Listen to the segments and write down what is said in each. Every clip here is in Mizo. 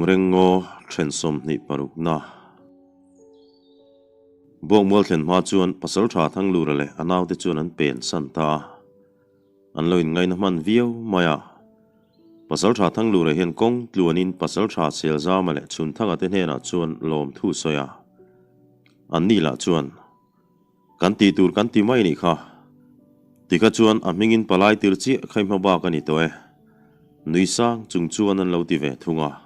Lamreng ngaw then 26 na. Bawkmual thlen hma chuan Pasaltha Thanglura leh a naute chuan an pen san ta a. An lo inngaihna hman viau mai a. Pasaltha Thanglura hian kawng tluanin Pasaltha Selzama leh Chhunthanga te hnenah chuan lawmthu sawi a. Anni lah chuan. Kan tih tur kan ti mai nih kha. Tikha chuan a hmingin palai tir chiah kha i hma bak a ni tawh e. Nui sang chung chuan an lo ti ve thung a.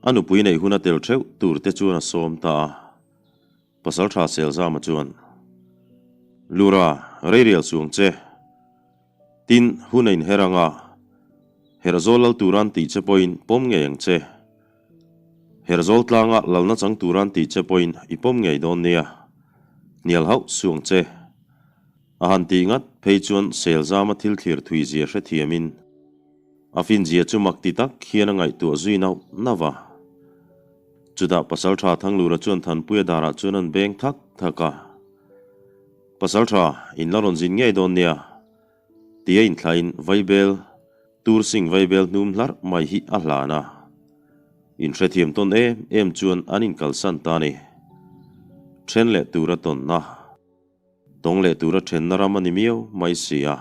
A nupui neih hun a tel theuh tur te chuan a sawm ta a. Pasaltha Selzama chuan, Lura, reirial suang che. Tin, hun a inher ang a, Herhzawl lal turan tih che pawhin pawm ngei ang che. Herhzawl tlanga lalna chang turan tih che pawhin i pawm ngei dawn nia. Hnial hauh suang che. A han tih ngat phei chuan Selzama thil thlir thui zia hrethiamin a finzia chu mak ti tak hian a ngaihtuah zui nauh nauh a. Chutah Pasaltha Thanglura chuan Thanpuia darah chuan an beng thak thak a. Pasaltha, in la rawn zin ngei dawn nia. Tia inthlain Vaibel, tur sing Vaibel hnum hlarh mai hi a hlan a. Inhrethiam tawn em em chuan an inkalsan ta a ni. Then leh tura tawnna, tawng leh tura thenna ram a ni miau mai si a.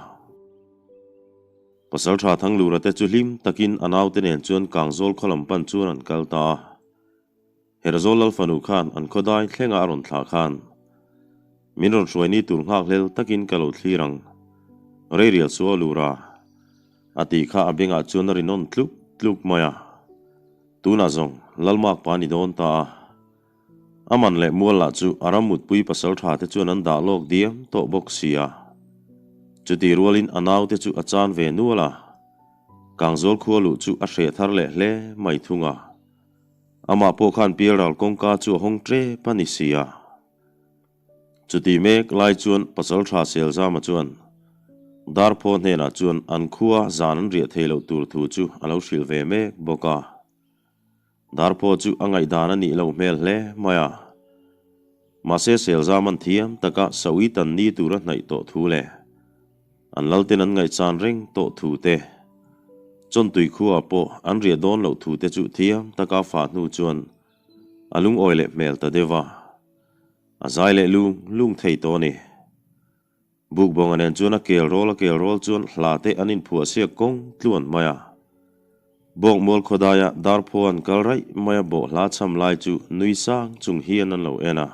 Pasaltha Thanglura te chu hlim takin a naute nen chuan Kangzawl khaw lam pan chuan an kal ta a. Herzawl Lalfanu khan an khawdai thlenga a rawn thlah khan, Min rawn hruai ni tur nghak hlel takin ka lo thlir ang, Reirial chu a lur a, a tih kha a bengah chuan a rinawn tluk tluk mai a. Tunah zawng Lalmak pa ni dawn ta a. A man leh mual lah chu a ram mutpui pasal tha te chuan an dah lawk diam tawh bawk si a. Chutih rualin a naute chu a chan ve nual a, Kangzawl khua luh chu a hreh thar leh hle mai thung a. Amah pawh khan pialral kawngka chu a hawng tep a ni si a. Chuti mek lai chuan Pasaltha Selzama chuan Darphaw hnenah chuan an khua zan an riah thei loh tur thu chu a lo hrilh ve mek bawk a. Darphaw chu a ngaihdan a nih loh hmel hle mai a. Mahse Selzaman thiam taka Saui tan ni tur a hnaih tawh thu leh An lalten an ngaihchan reng tawh thu te, Chawntui khuaah pawh an riah dawn loh thu te chu thiam taka fah hnu chuan a lungawi leh hmel ta deuh a, a zai leh lung lung thei tawh a ni. Bukbawnga nen chuan a kel rawl a kel rawl chuan hla te an inphuah siak kawng tluan mai a. Bawkmual khawdaia darphaw an kal raih mai a bawh hla chham lai chu nui sang chung hian an lo en a.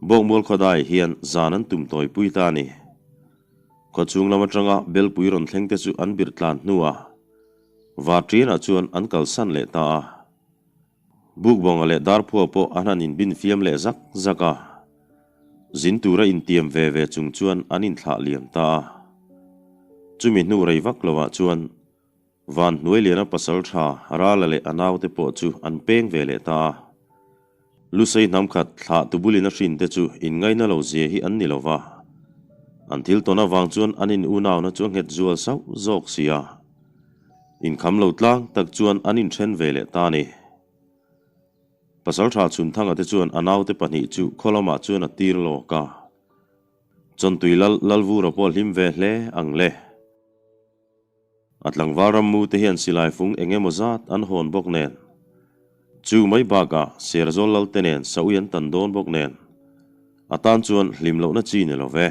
Bawkmual khawdai hian zan an tum tawi pui ta a ni. Khawchhung lam atanga belpui rawn thleng te chu an birh tlan hnuah Varṭianah chuan an kalsan leh ta a. Bukbawnga leh Darphua pawh an han inbin fiam leh zak zak a. Zin tura intiam ve ve chung chuan an inthlah liam ta a. Chumi hnu rei vak lovah chuan Van hnuai liana pasal tha Rala leh a naute pawh chu an peng ve leh ta a. Lusei hnam khat thlah tubulin a hrin te chu inngaina lo zia hi an ni lo va. An thil tawn avang chuan an in unauna chu a nghet zual sauh zawk si a. Inkham lo tlang tak chuan an inthen ve leh ta a ni. Pasal tha Chhunthanga te chuan a naute pahnih chu khaw lamah chuan a tir lawk a. Chawntui lal Lalvura pawh a hlim ve hle ang le. A tlangval rammu te hian silai fung eng emaw zat an hawn bawk nen, chu mai bakah Serzawl lal te nen Saui an tan dawn bawk nen, a tan chuan hlim lohna chi ni lo ve.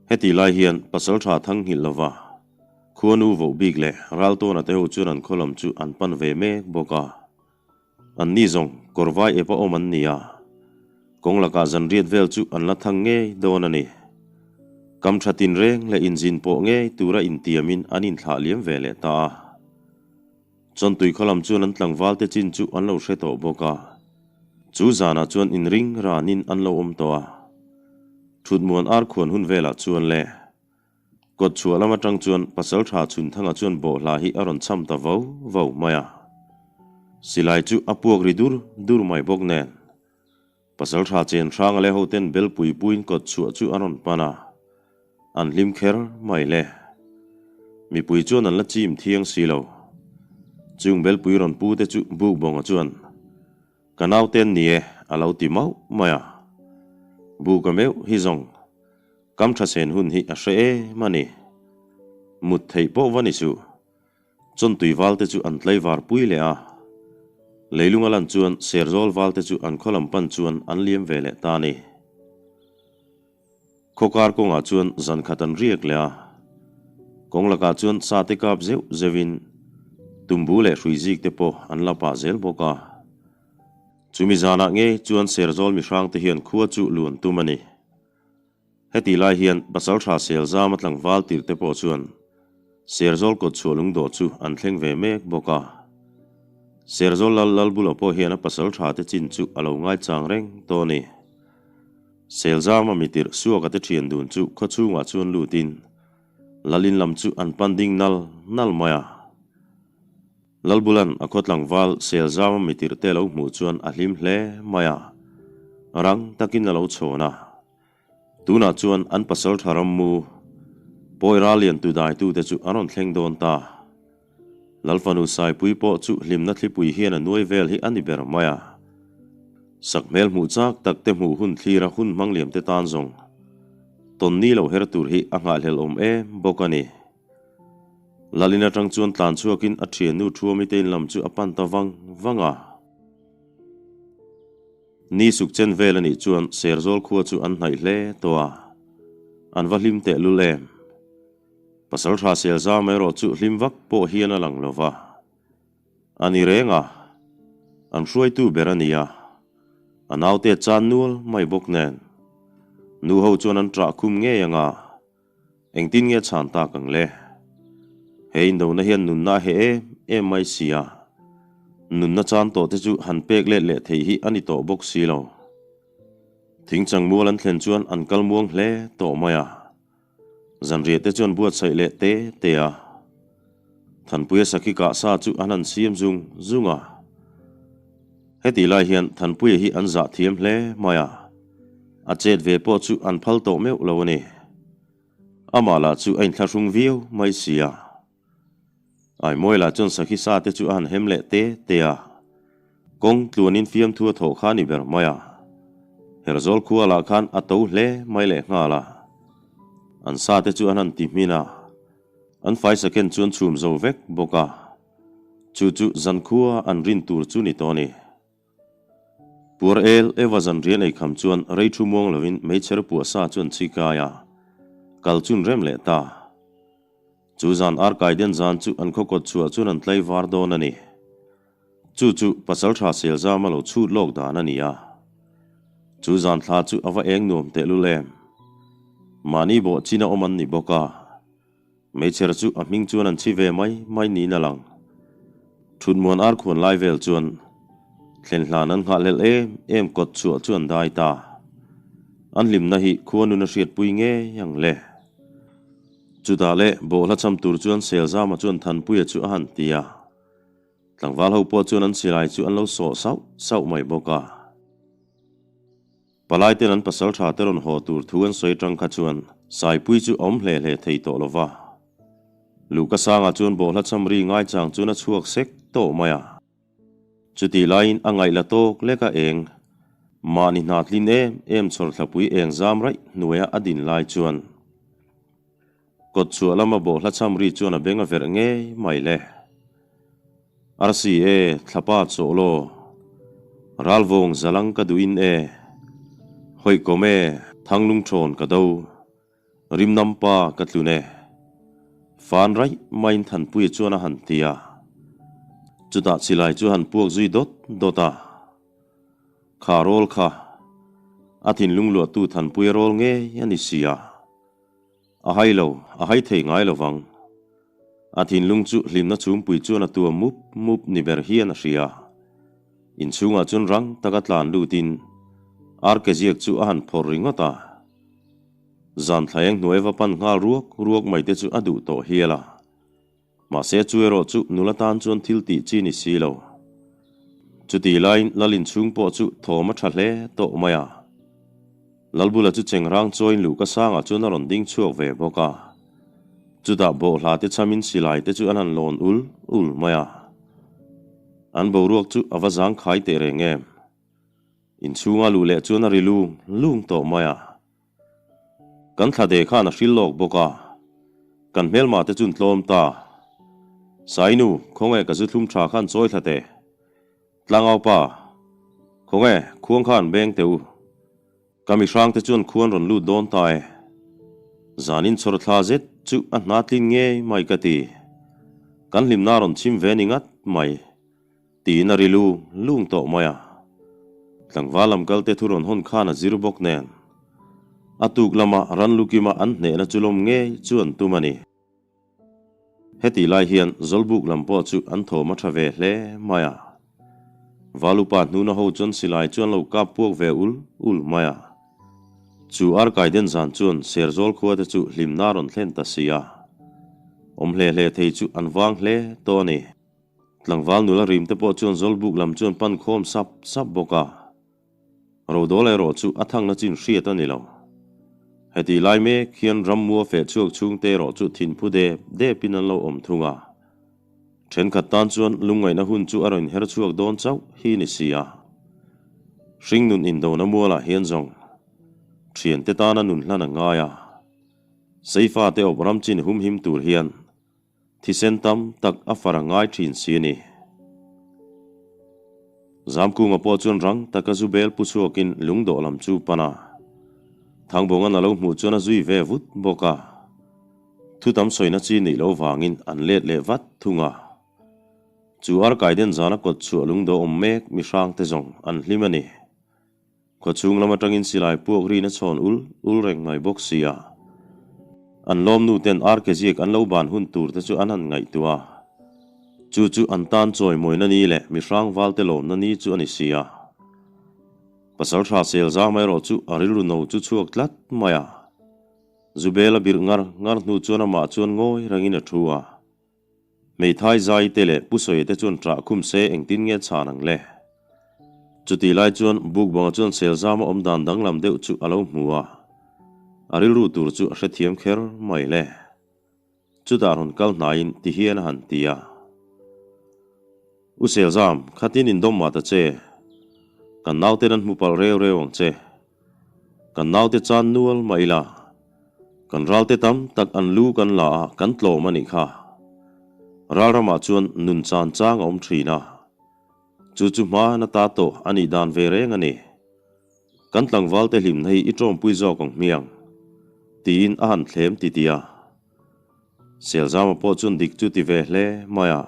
Heti lai hian Pasaltha Thangnghilh lova khuanu voh bik leh Raltawna te ho chuan an khaw lam chu an pan ve mek bawk a. An ni zawng kawrvai epa awm an ni a, kawng lakah zanriat vel chu an la thang ngei dawn a ni. Kam tha tinreng leh inzin pawh ngei tura intiamin an inthlah liam ve leh ta a. Chawntui khaw lam chuan an tlangval te chin chu an lo hre tawh bawk a, chu zanah chuan inring ranin an lo awm tawh a. Thutmuan ar khuan hun velah chuan le. Kawt chhuah lam atang chuan Pasaltha Chhunthanga chuan bawhhla hi a rawn cham ta vo vo mai a. Silai chu a puak ri dur dur mai bawk nen. Pasaltha chen hranga leh hoten belpui puiin kawt chhuah chu a rawn pan a. An hlim kher mai le. Mipui chuan an la chim thiang si lo. Chung belpui rawn pu te chu Bukbawnga chuan, Ka nauten ni e, a lo ti mauh mai a. Buka meuh hi zawng. Kam tha sen hun hi a hre em a ni. Mut theih pawh va ni suh. Chawntui valte chu an tlaivar pui leh a. Leilung a lan chuan Serzawl valte chu an khaw lam pan chuan an liam ve leh ta a ni. Khaw kar kawngah chuan zan khat an riak leh a. Kawng lakah chuan sa te kap zeuh zeuhin tumbu leh hrui zik te pawh an la pah zel bawk a. Chumi zanah ngei chuan Serzawl mihrangte hian khua chu luan tum a ni. Hetih lai hian Pasaltha Selzama tlangval tirhte pawh chuan Serzawl kawtchhuah lungdawh chu an thleng ve mek bawk a. Serzawl lal Lalbula pawh hian a pasaltha te chin chu a lo ngaichang reng tawh a ni. Selzama mitirh Suaka te thian dun chu khawchhungah chuan lutin Lalin lam chu an pan ding nal nal mai a. Lalbulan a khaw tlangval Selzama mitirhte lo hmuh chuan a hlim hle mai a, rang takin a lo chhawn a. Tunah chuan an pasal tha rammu pawi ral lian tu daitute chu an rawn thleng dawn ta. Lalfanu Saipui pawh chu hlimna thlipui hian a nuai vel hi a ni ber mai a. Sakhmel hmuh chak tak te hmuh hun thlira hun hmang liam te tan zawng tawnni lo her tur hi a nghahhlelh awm em bawk a ni. Lalin atang chuan tlan chhuakin a thiannu Thuami te in lam chu a pan ta vang vang a. Ni suk chen vel a nih chuan Serzawl khua chu an hnaih hle tawh a, an va hlim teh lul em. Pasaltha Selzama erawh chu hlim vak pawh hian a lang lo va. A ni reng a, an hruaitu ber a ni a, a naute chan nual mai bawk nen. Nu ho chuan an ṭah khum ngei ang a. Engtin nge chhan tak ang le? He indona hian nunna a heh em em mai si a, nunna chan tawh te chu han pek let leh theih hi a ni tawh bawk si lo. Thingchang mual an thlen chuan an kal muang hle tawh mai a, zanriah te chuan buatsaih leh te te a. Thanpuia sakhi kah sa chu an han siam zung zung a. Hetih lai hian Thanpuia hi an zah thiam hle mai a, a chet ve pawh chu an phal tawh meuh lo a ni. Amah lah chu a inthlahrung viau mai si a. Aimawi lah chuan sakhi sa te chu a han hem leh te te a, kawng tluanin fiamthu a thawh kha a ni ber mai a. Herzawl khua lah khan a to hle mai leh nghal a, an sa te chu an han ti hmin a, an faisa ken chuan chhum zo vek bawk a. Chu chu zankhua an rin tur chu ni tawh a ni. Puar el Eva zan rian ei kham chuan rei thu muang lovin meichher puah sa chuan chhi kai a, kal chun rem leh ta. Chu zan arkai den zan chu an khaw kawt chhuah chuan an tlai var dawn a ni. Chu chu Pasaltha Selzama lo chhut lawk dan a ni a. Chu zan thla chu a va eng nuam tehlul em. Mahni bawh chin a awm an ni bawk a. Meichher chu a hming chuan an chhi ve mai mai niin a lang. Thutmuan ar khuan lai vel chuan thlen hlan an nghahhlelh em em kawt chhuah chu an dai ta. An hlimna hi khua nun a hriatpui ngei ang le. Chutah leh bawhhla cham tur chuan Selzama chuan Thanpuia chu a han ti a. Tlangval ho pawh chuan an silai chu an lo sawh sauh sauh mai bawk a. Palai ten an pasal tha te rawn haw tur thu an sawi atang kha chuan Saipui chu a awm hle hle thei tawh lo va. Luhka sangah chuan bawhhla chamri ngaichang chuan a chhuak sek tawh mai a. Chutih laiin a ngaih la tawk lek a eng. Mahni hna tlin em em chhawrthlapui eng zam raih hnuaia a din lai chuan kawtchhuah lama bawhhla chamri chuan a beng a verh ngei mai le. Arsi e, thlapa chawh law. Ralvawng zalang ka duhin e. Hawihkawm e, thanglung thawn ka do. Rimnam pa ka tlun e. Fan raih maiin Thanpuia chuan a han ti a. Chutah chilai chu a han puak zui dawt dawt a. Kha rawl kha, a thinlung luahtu Thanpuia rawl ngei a ni si a. A hai lo, a hai thei ngai lo vang. A thinlung chu hlimna chhumpui chuan a tuam mup mup ni ber hian a hria. Inchhungah chuan rang taka tlan lutin arke ziak chu a han phawrh ringawt a. Zan thlaeng hnuai va pan nghal ruak ruak mai te chu a duh tawh hial a. Mahse chu erawh chu nula tan chuan thil tih chi ni si lo. Chutih laiin Lal inchhung pawh chu thawm a tha hle tawh mai a. Lalbula chu chengrang chawiin luhka sangah chuan a rawn ding chhuak ve bawk a. Chutah bawhhla te chhamin silai te chu an han lawn ul ul mai a. An boruak chu a va zangkhai teh reng em. Inchhunga luh leh chuan a ri lung lung tawh mai a. Kan thlade khan a hril lawk bawk a, kan hmelma te chun tlawm ta. Sainu, khawnge ka zu thlum tha khan chawi thla teh. Tlangau pa, khawnge khuang khan beng teh u. Ka mihrang te chuan khuan rawn lut dawn ta e. Zanin chhawr thla zet chu a hna tlin ngei mai ka ti. Kan hlimna rawn chhim ve ni ngat mai. Tiin a ri lung lung tawh mai a. Tlangval lam kal te thu rawn hawn khan a zir bawk nen. A tuk lama ran lukima an hnehna chu lawm ngei chu an tum a ni. Hetih lai hian Zawlbuk lam pawh chu an thawm a tha ve hle mai a. Valupa hnuna ho chuan silai chu an lo kap puak ve ul ul mai a. Chu Arkaiden zan chuan Serzawl khua te chu hlimna a rawn thlen ta si a. Awm hle hle thei chu an vang hle tawh a ni. Tlangval nula rim te pawh chuan Zawlbuk lam chuan pan khawm sap sap bawk a. Rodawl erawh chu a thangna chin hriat a ni lo. Hetih lai mek hian rammua feh chhuak chhungte erawh chu thinphu dep depin an lo awm thung a. Thenkhat tan chuan lungngaihna hun chu a rawn her chhuak dawn chauh hi ni si a. Hringnun indona mualah hian zawng thiante tana nun hlan a ngai a. Seifate awp ram chin humhim tur hian Thisen tam tak a far a ngai thin si a ni. Zamkunga pawh chuan rang taka zu bel pu chhuakin lungdawh lam chu pan a. Thangbawngan a lo hmuh chuan a zui ve vut bawk a. Thu tam sawina chi neih loh vangin an let leh vat thung a. Chu arkaiden zana kawt chhuah lungdawh awm mek mihrangte zawng an hlim a ni. Khawchhung lam atangin silai puak rin a chhawn ul ul reng mai bawk si a. An lawmnu ten ar ke ziak an lo ban hun tur te chu an han ngaihtuah a. Chu chu an tan chawimawina ni leh mihrang valte lawmna ni chu a ni si a. Pasal tha sel zam erawh chu a rilru no chu chhuak tlat mai a. Zubel a birh ngar ngar hnu chuan amah chuan ngawi rengin a thu a. Hmeithai zai te leh Pu Sawi te chuan ṭah khum se engtin nge chhan ang le? Chutih lai chuan Bukbanga chuan Selzama awm dan danglam deuh chu a lo hmu a, a rilru tur chu a hrethiam kher mai le. Chutah rawn kal hnaiin ti hian a han ti a. U Selzam, khatin indawm mah ta che. Kan nauten an hmu palh reu reu ang che. Kan naute chan nual mah ila, kan ralte tam tak an lu kan la a, kan tlawm a nih kha. Ral ramah chuan nun chan chang a awm thin a, chu chu hma na ta tawh a nih dan ve reng a ni. Kan tlangvalte hlimna hi i tawmpui zawk ang hmiang, tiin a han thlem titi a. Selzama pawh chuan dik chu ti ve hle mai a.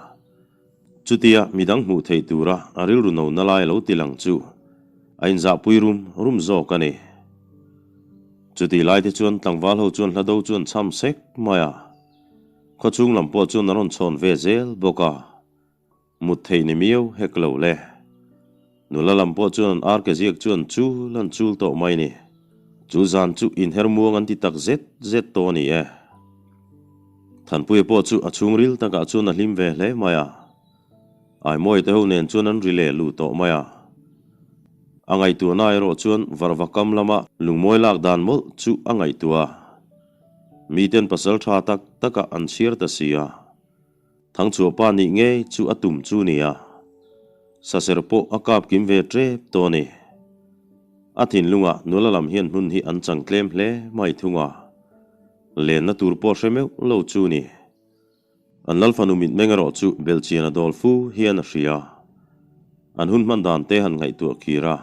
Chutia midang hmuh theih tura a rilru no na lai lo ti lang chu a inzahpui rum rum zawk a ni. Chutih lai te chuan tlangval ho chuan hla do chu an chham sek mai a. Khawchhung lam pawh chuan a rawn chhawn ve zel bawk a. Mut theih ni miau hek lo le. Nula lam pawh chuan an ar ke ziak chu an chul an chul tawh mai ni. Chu zan chu inher muang an ti tak zet zet tawh a ni e. Thanpuia pawh chu a chhungril takah chuan a hlim ve hle mai a. Aimawia te ho nen chuan an ri leh luh tawh mai a. A ngaihtuahna erawh chuan varva kam lama lungmawi lak dan mawlh chu a ngaihtuah a. Miten pasal tha tak takah an chhiar ta si a. Thangchhuahpa nih ngei chu a tum chu nia. Saser pawh a kap kim ve tep tawh a ni. A thinlungah nula lam hian hmun hi an chang tlem hle mai thung a. Lenna tur pawh hre meuh lo chu ni. An Lalfanu mitmeng erawh chu belhchian a dawl fu hian a hria. An hun hman dan te han ngaihtuah kir a.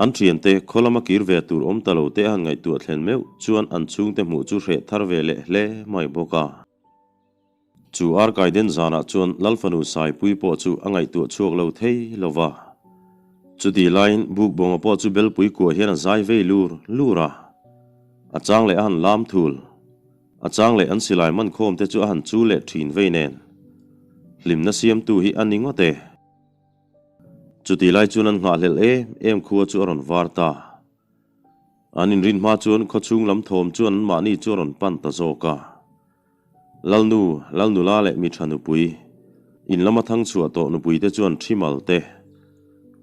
An thiante khaw lama kir ve tur awm ta lo te a han ngaihtuah thlen meuh chuan an chhungte hmuh chu hreh thar ve leh hle mai bawk a. Chu Arkaiden zanah chuan Lalfanu Saipui pawh chu a ngaihtuah chhuak lo thei lo va. Chutih laiin Bukbawnga pawh chu Belpui kuah hian a zai vei lur lur a. A chang leh a han lam thul. A chang leh an silai man khawm te chu a han chu leh thin vei nen. Hlimna siamtu hi a ni ngawt e. Chutih lai chuan an nghahhlelh em em khua chu a rawn var ta. An inrin hma chuan khawchhung lam thawm chuan anmahni chu a rawn pan ta zawk a. Lalnu, Lalnula leh mi tha nupui, in lama thang chhuah tawh nupui te chuan thi mal te,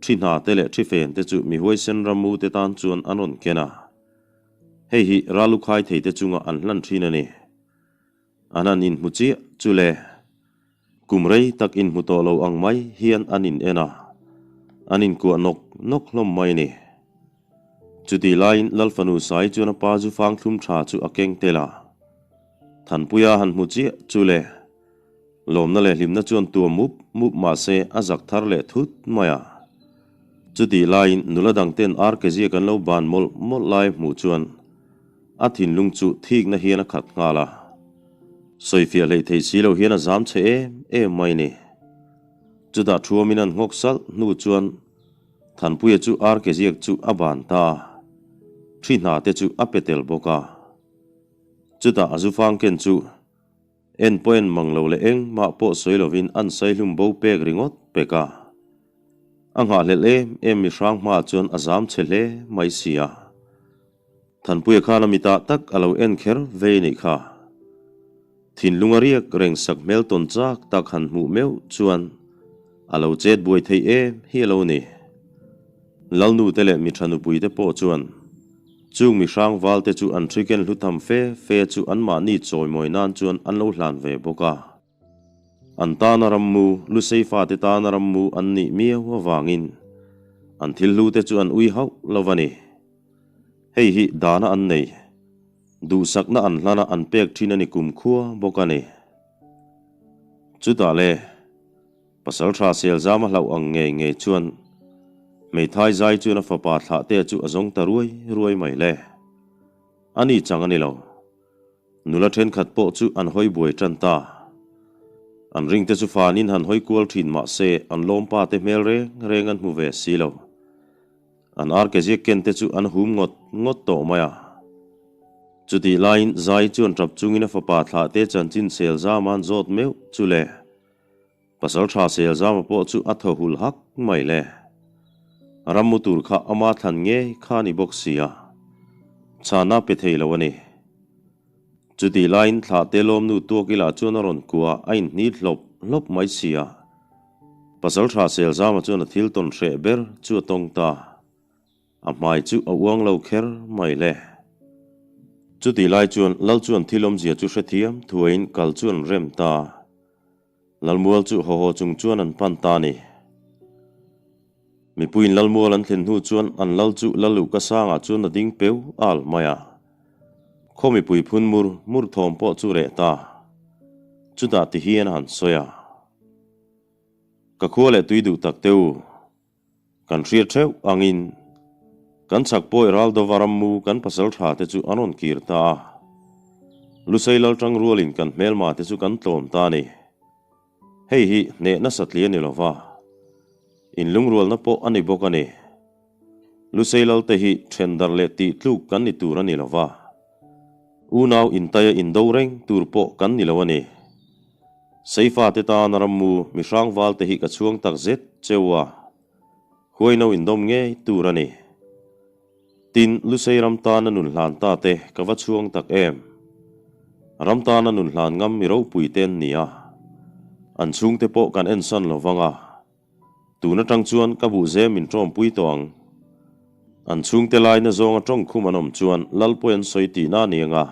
thi hna te leh thi fen te chu mi huaisen rammu te tan chuan an rawn ken a. Hei hi ral lukhai thei te chunga an hlan thin a ni. An han inhmu chiah chu le. Kum rei tak inhmu tawh lo ang mai hian an in en a, an inkuah nawk nawk hlawm mai a ni. Chutih laiin Lalfanu Sai chuan a pa zu fang thlum tha chu a keng tel a. Thanpuia han hmu chiah chu le. Lawmna leh hlimna chuan tuam mup mup mah se a zak thar leh thut mai a. Chutih laiin nula dangten ar ke ziak an lo ban mawlh mawlh lai hmuh chuan a thinlung chu thikna hian a khat nghal a. Sawifiah hleih theih si lo hian a zam chhe em em mai ni. Chutah thuamin an nghawk salh hnu chuan Thanpuia chu ar ke ziak chu a ban ta a, thi hna te chu a pe tel bawk a. Chutah a zufang ken chu En pawh en mang lo leh engmah pawh sawi lovin an saihlum bo pek ringawt pek a. A nghahhlelh em em mi hrang hmaah chuan a zam chhe hle mai si a. Thanpuia khan a mitah tak a lo en kher vei nih kha. Thinlung a riak reng sak hmel tawn chak tak han hmuh meuh chuan a lo chet buai theih em hi a lo ni. Lalnu te leh mi tha nupui te pawh chuan Chung mi hrang valte chu an ṭhiken hlu tham fe fe chu anmahni chawimawi nan chuan an lo hlan ve bawk a. An tana rammu, Lusei fate tana rammu an nih miau avangin an thil hlute chu an ui hauh lo a ni. Hei hi dana an nei, duhsakna an hlana an pek ṭhin a ni kumkhua bawk a ni. Chutah le. Pasalṭha Selzama hlauh ang ngei ngei chuan hmeithai zai chuan a fapa thlahtea chu a zawng ta ruai ruai mai le. A ni chang a ni lo. Nula ṭhenkhat pawh chu an hawi buai ṭan ta. An ringte chu fanin han hawi kual ṭhin mah se an lawmpa te hmel reng reng an hmu ve si lo. An arkeziak ken te chu an hum ngawt ngawt tawh mai a. Chutih laiin zai chuan ṭap chungin a fapa thlahte chanchin Selzama'n zawt meuh chu le. Pasal tha Selzama pawh chu a thaw hul hak mai le. Rammu tur kha ama thlan ngei kha a ni bawk si a, chhana pe thei lo a ni. Chutih laiin thlah te lawmnu tuak ila chuan a rawn kua a inhnit hlawp hlawp mai si a. Pasal tha Selzama chuan a thil tawn hreh ber chu a tawng ta. A hmai chu a uang lo kher mai le. Chutih lai chuan Lal chuan thil awmzia chu hrethiam thuaiin kal chu an rem ta. Lalmual chu haw haw chung chuan an pan ta a ni. Mipuiin Lalmual an thlen hnu chuan an lal chu Lalluhka sangah chuan a ding peu al mai a. Khaw mipui phun mur mur thawm pawh chu reh ta. Chutah ti hian a han sawi a. Ka khua leh tui duh tak te u. Kan hriat theuh angin kan chhak pawi ral dova rammu kan pasal tha te chu an rawn kir ta a. Lusei lal tang rualin kan hmelma te chu kan tlawm ta a ni. Hei hi hneh nasat li a ni lova, inlungrualna pawh a ni bawk a ni. Lusei lal te hi then darh leh tih tluk kan ni tur a ni lova, unau intaia indo reng tur pawh kan ni lo a ni. Seifate tana rammu mi hrangval te hi ka chhuang tak zet cheu a, huaino indawm ngei tur a ni. Tin, Lusei ram tana nun hlan ta te ka va chhuang tak em. Ram tana nun hlan ngam mi ropui te an ni a, an chhungte pawh kan ensan lo vang a. Tun atang chuan ka buhzem min tawmpui tawh ang. An chhungte laina zawnga tawngkhum an awm chuan Lalpawi an sawi tihna a ni anga,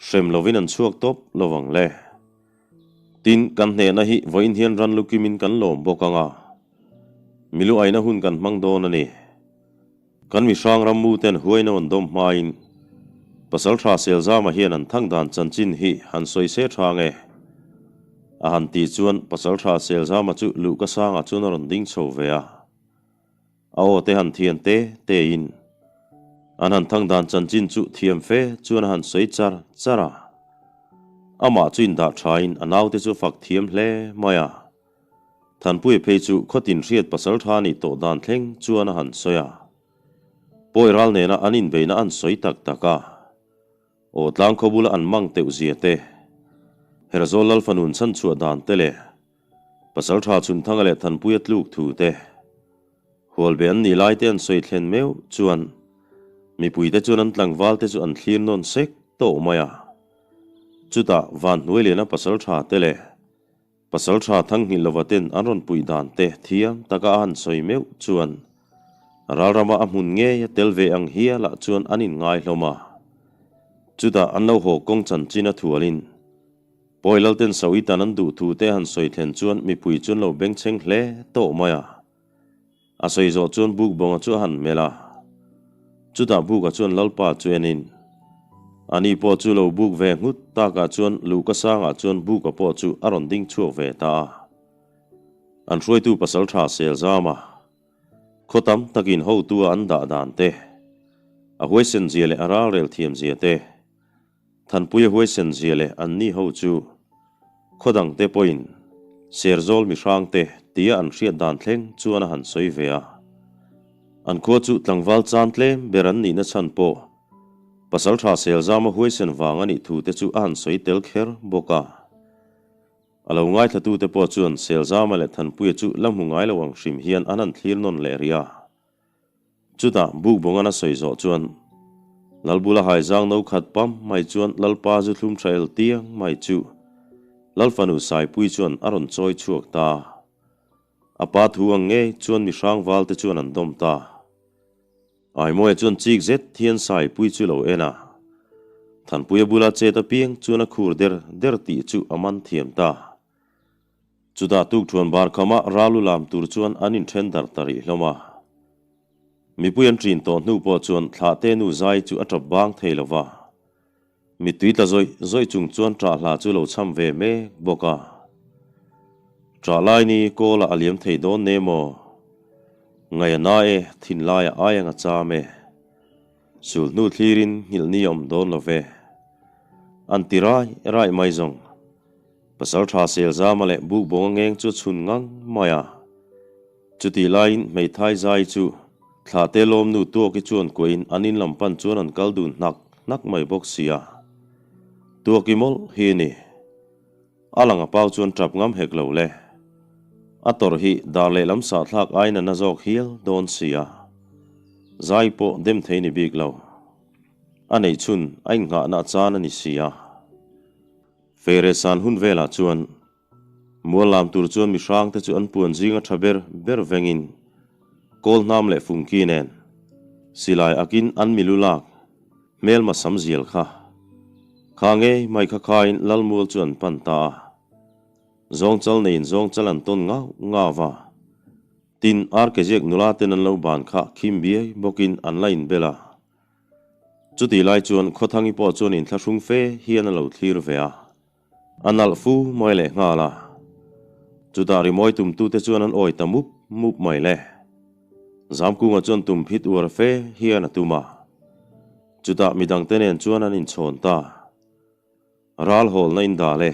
hrem lovin an chhuak tawp lo vang le. Tin, kan hnehna hi vawiin hian ran lukimin kan lawm bawk anga, milu aina hun kan hmang dawn a ni. Kan mi hrang ram mu ten huaino an dawm hmain Pasaltha Selzama hian an thang dan chanchin hi han sawi se tha nge? A han tih chuan Pasaltha Selzama chu luhka sangah chuan a rawn ding chho ve a. A aw te han thian te te in an han thang dan chanchin chu thiam fe chuan a han sawi char char a. Amah chu indah thain a naute chu fak thiam hle mai a. Thanpuia phei chu khawtin hriat pasal tha nih tawh dan thleng chuan a han sawi a. Pawi ral nena an inbeihna an sawi tak tak a. Aw tlang khaw bula an mang teuh zia te, Herzawl Lal fanun chhanchhuah dan te leh pasal tha Chhunthanga leh Thanpuia tluk thu te, Hualbe an nih lai te an sawi thlen meuh chuan mipuite chuan an tlangval te chu an thlir nawn sek tawh mai a. Chutah Vanhnuai Liana pasal tha te leh Pasal tha Thanghilh lova ten an rawn puih dan te thiam taka a han sawi meuh chuan ralrama a hmun ngei a tel ve ang hialah chuan an inngai hlawm a. Chutah an lo haw kawng chanchin a thualin Pawi Lalten Sawitan an duh thu te a han sawi thlen chuan mipui chuan lo bengchheng hle tawh mai a. A sawi zawh chuan Bukbawnga chu a han melh a. Chutah Buka chuan Lalpa chu enin. Ani pawh chu lo buk ve nghut takah chuan Luhka sangah chuan Buka pawh chu a rawn ding chhuak ve ta a. An hruaitu pasaltha Selzama khaw tam takin hotua an dah dan te, a huaisen zia leh a ralrel thiam zia te, Thanpuia huaisen zia leh anni ho chu khaw dangte pawhin Serzawl mihrangte tia an hriat dan thleng chuan a han sawi ve a. An khua chu tlangval chan tlem ber an nihna chhan pawh Pasaltha Selzama huaisen vang a nih thu te chu a han sawi tel kher bawk a. A lo ngaithlatute pawh chuan Selzama leh Thanpuia chu la hmu ngai lo ang hrim hian an han thlir nawn leh rih a. Chutah Bukbawngan a sawi zawh chuan Lalbula haizang no khat pam mai chuan Lalpa zu thlum tha el tiang mai chu Lalfanu Saipui chuan a rawn chawi chhuak ta. A pa thu ang ngei chuan mi hrang valte chuan an dawm ta. Aimawia chuan chik zet hian Saipui chu lo en a. Thanpuia bula chet apiang chuan a khur der der tih chu a man thiam ta. Chutah tukthuan bar khamah ral u lam tur chuan an inthen darh ta rih hlawm a. Mipui an ṭin tawh hnu pawh chuan thlahte nu zai chu a ṭap bang thei lo va. Mittui tla zawih zawih chung chuan ṭah hla chu lo cham ve mek bawk a. Ṭah lai ni kawl ah a liam thei dawn ne maw? Ngaih a na e, thinlai a ai ang a cham e. Sulhnu thlirin nghilh ni a awm dawn lo ve. An ti rai rai mai zawng. Pasalṭha Selzama leh Bukbawnga ngeng chu a chhun ngang mai a. Chutih laiin hmeithai zai chu thlahte lawmnu Tuaki chuan kuahin an in lam pan chuan an kal dun hnak hnak mai bawk si a. Tuaki mawlh hi a ni. A lang a pau chuan ṭap ngam hek lo le. A tawrh hi dar lehlam sahthlak aiin a na zawk hial dawn si a. Zai pawh dem thei ni bik lo. A neih chhun a innghahna a chan a ni si a. Feire san hun velah chuan mual lam tur chuan mi hrangte chu an puan zinga tha ber ber vengin kawl hnam leh fungki nen silai akin an milu lak hmelma sam zial kha kha ngei mai kha khain Lalmual chu an pan ta a. Zawngchal neiin zawngchal an tawn ngau ngau va. Tin, Arkeziak nula ten an lo ban kha khim biai bawkin an la inbel a. Chutih lai chuan Khawthangi pawh chuan inthlahrung fe hian a lo thlir ve a, a nalh fu mai leh nghal a. Chutah rimawi tumtute chuan an awi ta mup mup mai le. Zamkunga chuan tum phit uar fe hian a tum a. Chutah midangte nen chuan an inchhawn ta. Ral hawlna in dal e,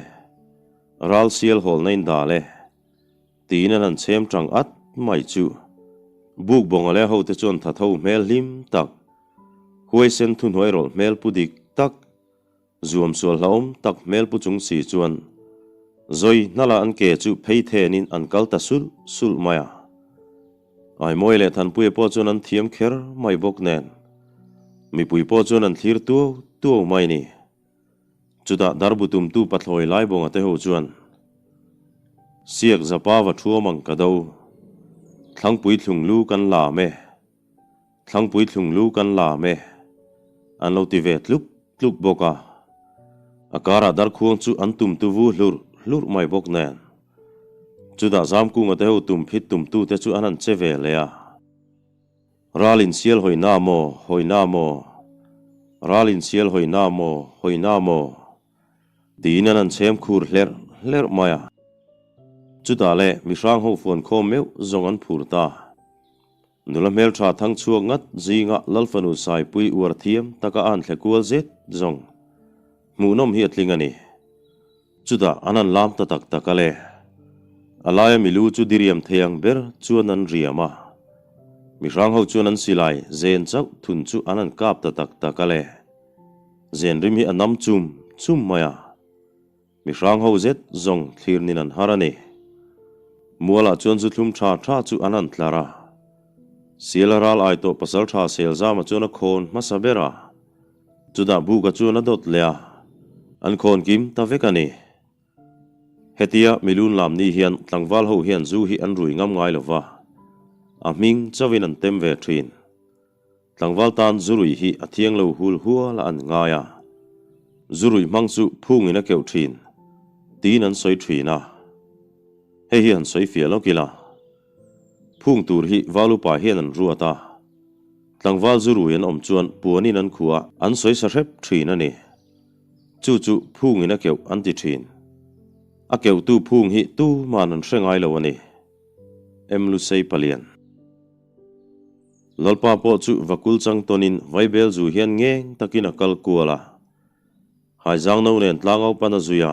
ral sial hawlna in dal e, tiin an han chhem tang at mai chu. Bukbawnga leh a hote chuan thatho hmel hlim tak, huaisen thuhnuai rawlh hmel pu dik tak, zuam sual hlauhawm tak hmel pu chung si chuan zawi hnala an ke chu phei thenin an kal ta sulh sulh mai a. Aimawi leh Thanpuia pawh chuan an thiam kher mai bawk nen, mipui pawh chuan an thlir tuau tuau mai ni. Chutah darbu tumtu pathlawi Laibawnga te ho chuan, Siak zapa va thuam ang ka do, Thlangpui thlung lu kan lam e, Thlangpui thlung lu kan lam e, an lo ti ve tluk tluk bawk a. A karah darkhuang chu an tumtu vu hlurh hlurh mai bawk nen. Chutah Zamkunga te ho tum phit tumtute chu an han che ve leh a. Ral insial hawi na maw, hawi na maw? Ral insial hawi na maw, hawi na maw? Tiin an han chhem khur hlerh hlerh mai a. Chutah leh mi hrang ho fuan khawm meuh zawng an phur ta. Nula hmeltha thang chhuak ngat zinga Lalfanu Saipui uar thiam taka a han thle kual zet zawng hmuhnawm hi a tling a ni. Chutah an han lam ta tak tak a le. A laia milu chu diriam thei ang ber chuan an riam a. Mi hrang ho chuan an silai zen chauh thun chu an han kap ta tak tak a le. Zen rim hi a nam chum chum mai a. Mi hrang ho zet zawng thlir nin an har a ni. Mualah chuan zu thlum tha tha chu an han tlar a. Siala ral ai tawh pasal tha Selzama chuan a khawn hmasa ber a. Chutah Buka chuan a dawt leh a, an khawn kim ta vek a ni. Hetia milun lam ni hian tlangval ho hian zu hi an rui ngam ngai lo va, a hming chauhin an tem ve thin. Tlangval tan zu rui hi a thiang lo hul hual a an ngai a, zu rui hmang chu phungin a keuh thin tiin an sawi thin a. Hei hi han sawi fiah lawk ila. Phung tur hi Valupa hian an ruat a, tlangval zu rui an awm chuan puanin an khuh a, an sawi sa hrep thin a ni. Chu chu phungin a keuh an ti thin. A keuhtu phung hi tuman an hre ngai lo a ni. M. Lusei Palian. Lalpa pawh chu vakul chang tawnin vaibel zu hian ngeng takin a kal kual a. Haizang no nen tlangau pan a zui a,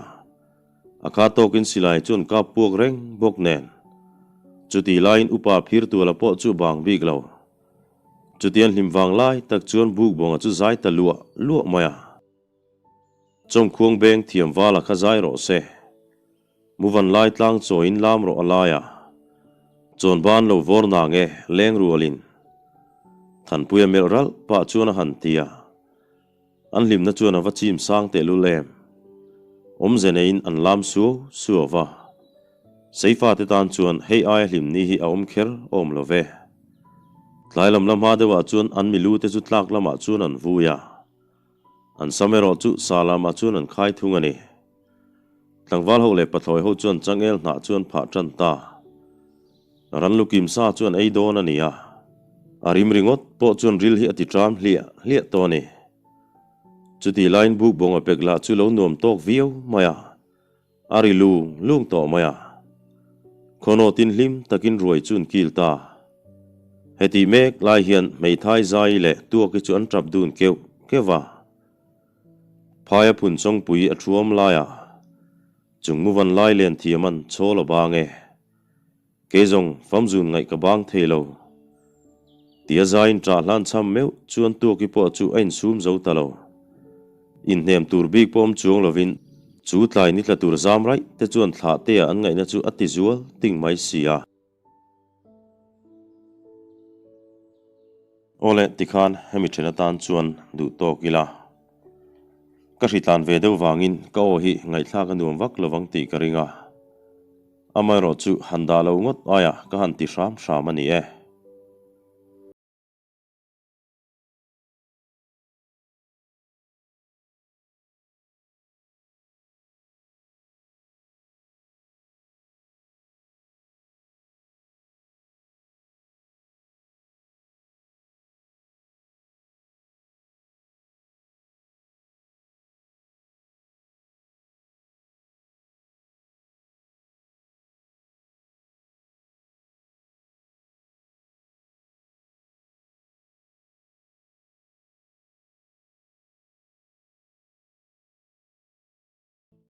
a kha tawkin silai chu an kap puak reng bawk nen. Chutih laiin upa phir tuala pawh chu bang bik lo. Chutian hlim vang lai tak chuan bukbawnga chu zai ta luah luah mai a. Chawngkhuang beng thiam vala kha zai rawh se. Muvan lai tlang chawiin lam rawh a lai a, chawn ban lo vawr na nge leng rualin. Thanpuia melh ralh pah chuan a han ti a. An hlimna chuan a va chim sang tehlul em. Awmze neiin an lam suau suau va. Seifa te tan chuan hei aia hlimni hi a awm kher awm lo ve. Tlai lam la hma deuhah chuan an milu te chu tlak lamah chuan an vui a. An sam erawh chu sa lamah chuan an khai thung a ni. Tlangval ho leh pathlawi ho chuan changel hnah chu an phah tan ta. Ran lukim sa chu an ei dawn a ni a, a rim ringawt pawh chuan ril hi a ti ṭam hliah hliah tawh a ni. Chutih laiin bukbawng a pek lah chu lo nuam tawk viau mai a, a ri lung lung tawh mai a. Khawnawtin hlim takin ruai chu an kil ta. Hetih mek lai hian hmeithai zai leh tuaki chu an ṭap dun keuh keuh va. Phaia phun chawngpui a thuam laiah chung muvan lai len thiam an chawl a bang e. Kei zawng famzun ngaih ka bang thei lo. Tia zaiin ṭah hlan cham meuh chuan tuaki pawh chu a insum zo ta lo. Inhnem tur bik pawh awm chuang lovin chu tlai ni tla tur zam raih te chuan thlah tea an ngaihna chu a ti zual ting mai si a. Awle, tikhan hemi then atan chuan duh tawk ila. Ka hritlan ve deuh vangin ka aw hi ngaihthlak a nuam vak lovang tih ka ring a. Amaherawhchu han dah lo ngawt aia ka han ti hram hram a ni e.